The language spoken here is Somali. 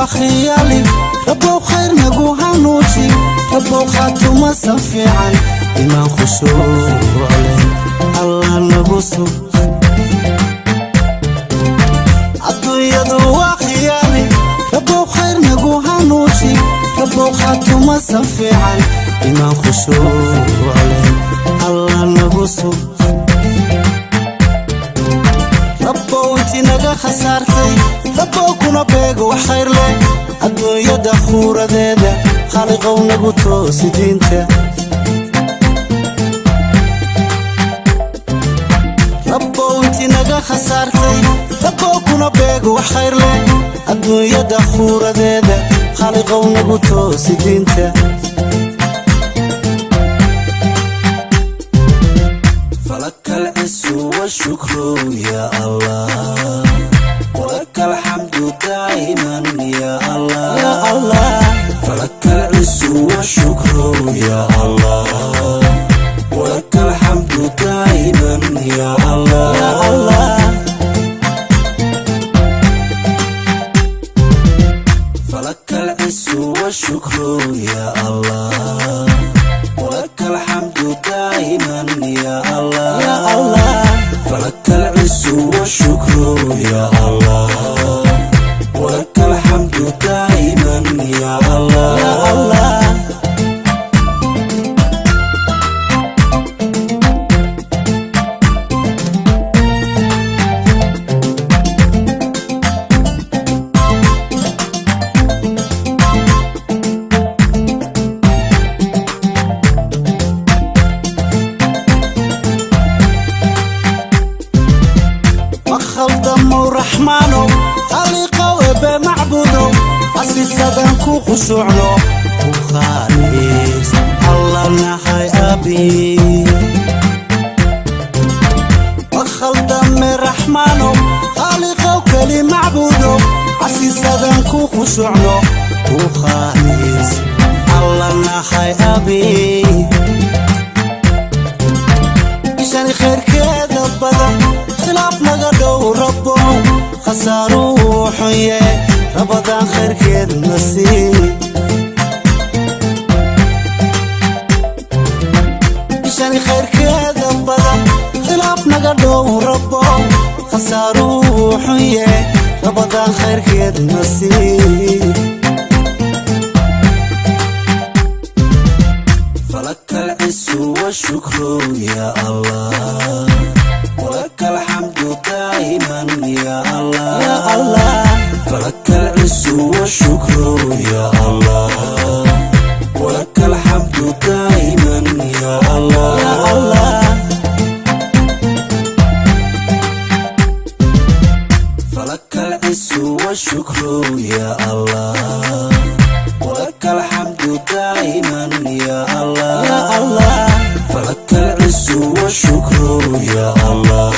Khiyali Rabbow khayr nagu hanuuji, Rabbow khaatuma san fiican, imaan khushuuc leh Allah nagu sug. Adduunyadu waa khiyaali, Rabbow khayr nagu hanuuji, Rabbow khaatuma san fiican, imaan khushuuc leh Allah nagu sug. Rabbow intii naga khasaartay, Rabbow kuna beego wax khayr leh, adduunyada khuuradeeda khaaliqow nagu toosi diinta. Rabbow intii naga khasaartay, Rabbow kuna beego wax khayr leh, adduunyada khuuradeeda khaaliqow nagu toosi diinta. فلك العز والشكر يا الله، ولك الحمد دائما يا الله. يا الله. فلك العز والشكر يا الله، ولك الحمد دائما يا الله. يا الله. فلك العز والشكر يا الله، ولك الحمد دائما يا الله. يا الله. فلك العز والشكر يا الله، ولك الحمد دائما يا الله. يا الله. Makhaldamo raxmaano, khaliiqow ebe macbudo, casiisadan ku khushuucno, ku khaalis alla nahay abi. Makhaldame raxmaano, khaliiqow keli macbudo, casiisadan ku khushuucno, ku khaalis alla nahay abi. Bishani khayrkeeda badan, khilaaf naga dhow Rabbow, khasaaruu xunye rabadaan khayrkeed na sii. Bishani khayrkeeda badan, khilaaf naga dhow Rabbow, khasaaruu xunye rabadaan khayrkeed na sii. فلك العز والشكر يا الله، ولك الحمد دائما يا الله. يا الله. فلك العز والشكر يا الله، ولك الحمد دائما يا الله. يا الله. فلك العز والشكر يا الله، ولك الحمد دائما يا الله. يا الله. فلك العز والشكر يا الله،